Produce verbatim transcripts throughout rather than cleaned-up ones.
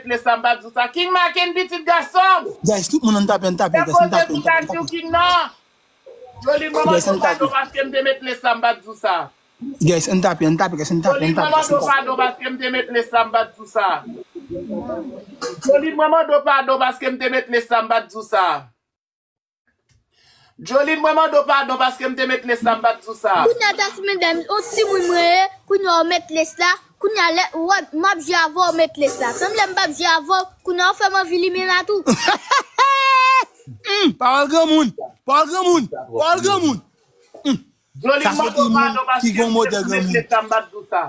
met lès la, m pa t di w sa. King Macken, pitit gason m. Guys, tout moun ann tape, ann tape, guys, ann tape, ann tape, ann tape. King nan. Jolin, mwen mande w padon paske m te met lès la, m pa t di w sa. Guys, ann tape, ann tape, guys, ann tape, ann tape, guys, ann tape. Jolin, mwen mande w padon paske m te met lès la, m pa t di w sa. Jolin, mwen mande w padon paske m te met lès la, m pa t di w sa. Jolin, mwen mande w padon paske m te met lès la, m pa t di w sa. Kounye a, Tasmandèm, on timoun mwen ye, kounye a w met lès la, kounye a lè, w ap, m ap jwe avè w, w met lès la. Menm lè m p ap jwe avè w, kounye a w fè m anvi limen la tou. Hmm, pawòl granmoun, pawòl granmoun, pawòl granmoun. Hmm. Jolin, mwen mande w padon paske m te met lès la, m pa t di w sa.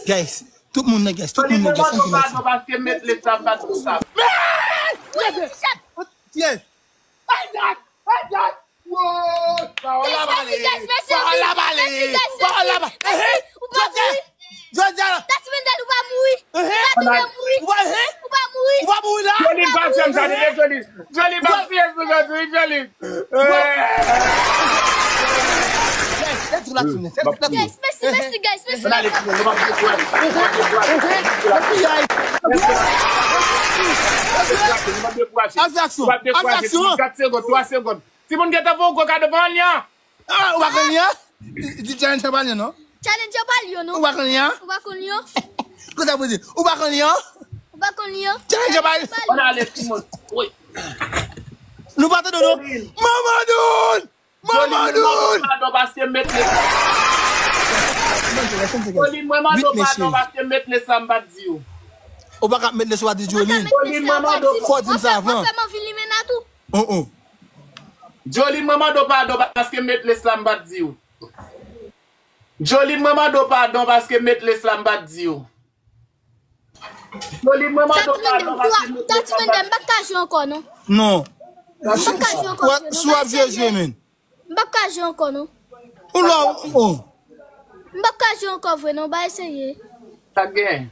Guys, tout moun nan, guys, tout moun nan, guys. Jolin, mwen mande w padon paske m met lès la, m pa t di w sa. Yes. Ay, dat! Ay, dat! Woy! Pawòl la pale! Pawòl la pale! Pawòl la pale! Ehe! Ou pa mouri! Jodi a la! Tasmandèm, ou pa mouri! Ehe! Ou pa tounen mouri! Ou pa, ehe! Ou pa mouri! Ou pa mouri la! Jolin pa janm sa, tande, Jolin! Jolin pa fye sou jodi, Jolin! Guys, let's relax, man. Let's relax. Guys, mèsi, mèsi, guys, mèsi. Ann ale, timoun, nou p ap dekouraje. Nou p ap dekouraje. Atraksyon, atraksyon. Kat segonn, twa segonn. Timoun gentan fè yon gwo kado, pa anyen. Ah, ou pa konn li an? Di challenge an pa li an, non? Challenge an pa li an, non? Ou pa konn li an? Ou pa konn li an? Konsa pou di, ou pa konn li an? Ou pa konn li an? Challenge an pa li an. Ann ale, timoun. Wi. Nou pa tande, non? Manman Doun! Manman Doun! Jolin, mwen mande w padon paske m met lès la. Jolin, mwen mande w padon paske m met lès la, m pa t di w. Ou pa ka met lès ou pa di Jolin. Jolin, mwen mande w. Fò w di m sa avan. Ou fè m anvi limen la tou. Oh, oh. Jolin, mwen mande w padon paske m met lès la, m pa t di w. Jolin, mwen mande w padon paske m met lès la, m pa t di w. Jolin, mwen mande w padon paske m met lès la, m pa t di w. Tati Mendel, m pa t ka jwe ankò, non. Non. M pa t ka jwe ankò, non. Si w ap jwe, jwe, men. M p ap ka jwe ankò, non. Ou la, ou. M p ap ka jwe ankò vre, non, ba eseye. Sa k gen?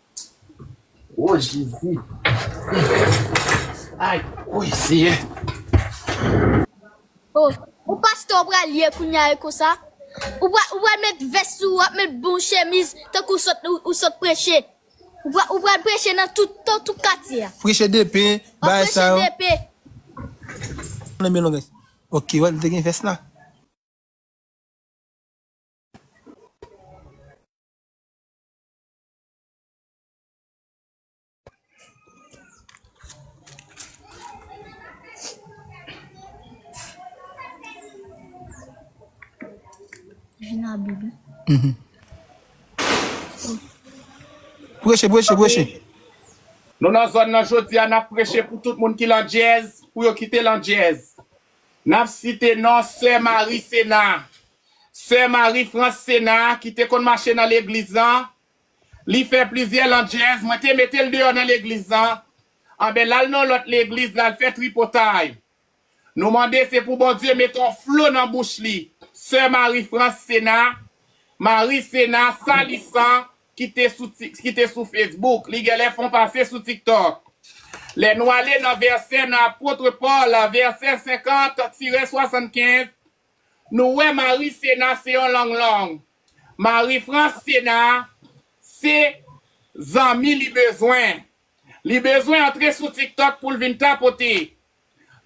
O Jezi. Ay, o Seyè. O, o pastè w pral ye kounye a e konsa? Ou pral, ou pral met vès sou ou, w ap met bon chemiz, tankou w sot, ou, ou sot preche. Ou pral, ou pral preche nan tout, tout, tout katye a. Preche de pen, bagay sa yo. W ap preche de pen. Nan men longues. Ok, wè, li te gen vès la. Vin a Bib. Mhm. Preche, preche, preche. Nou nan zòn nan jodi a, n ap preche pou tout moun ki landjèz, pou yo kite landjèz. N ap site non Sè Marie Sena. Sè Marie France Sena, ki te konn mache nan legliz lan, li fè plizyè landjèz, mwen te mete l deyò nan legliz lan. Anben, l al nan lòt legliz, l al fè tripotay. Nou mande se pou Bondye mete yon flo nan bouch li. Sè Marie France Sena, Marie Sena, Salisan, ki te sou Tik-, ki te sou Facebook. Li genlè fè yon pase sou TikTok. Lè nou ale nan vèsè nan Apot Pòl, vèsè senkant tire swasannkenz, nou wè Marie Sena se yon long long. Marie France Sena se zanmi li bezwen. Li bezwen antre sou TikTok pou l vin tapote.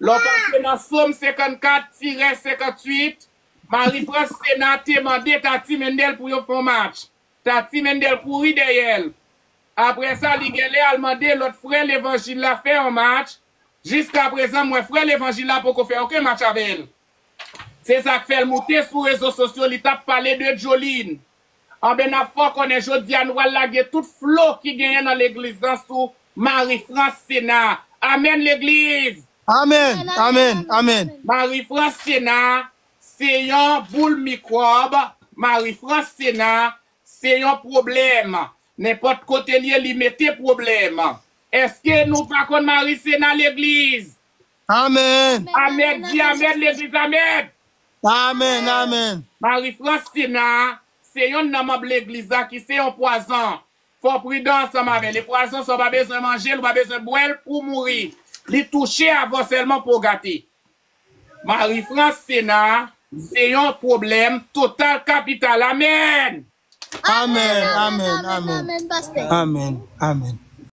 Lè w pase nan Sòm senkannkat tire senkantuit, Marie France Sena te mande Tati Mendel pou yo fè yon match. Tati Mendel kouri dèyè l. Apre sa, li genlè al mande lòt frè levanjil la fè yon match. Jiskaprezan, m wè frè levanjil la poko fè okenn match avè l. Se sa k fè l moute sou rezo sosyo, li t ap pale de Jolin. Anben, n ap fè w konnen jodi a, nou pral lage tout flo ki genyen nan legliz lan sou Marie France Sena. Amèn, legliz! Amèn, amèn, amèn. Marie France Sena se yon boul mikwòb. Marie France Sena se yon pwoblèm. Nenpòt kote l ye, li mete pwoblèm. Èske nou pa konn Marie Sena, legliz? Amèn. Amèn, di amèn, legliz, amèn. Amèn, amèn. Marie France Sena se yonn nan manm legliz la ki se yon pwazon. Fò pridan ansanm avè l. E pwazon sa, w pa bezwen manje l, ou pa bezwen bwè l pou w mouri. Li touche avè w sèlman pou w gate. Marie France Sena se yon pwoblèm total kapital. Amèn. Amèn, amèn, amèn. Amèn, amèn, pastè. Amèn, amèn.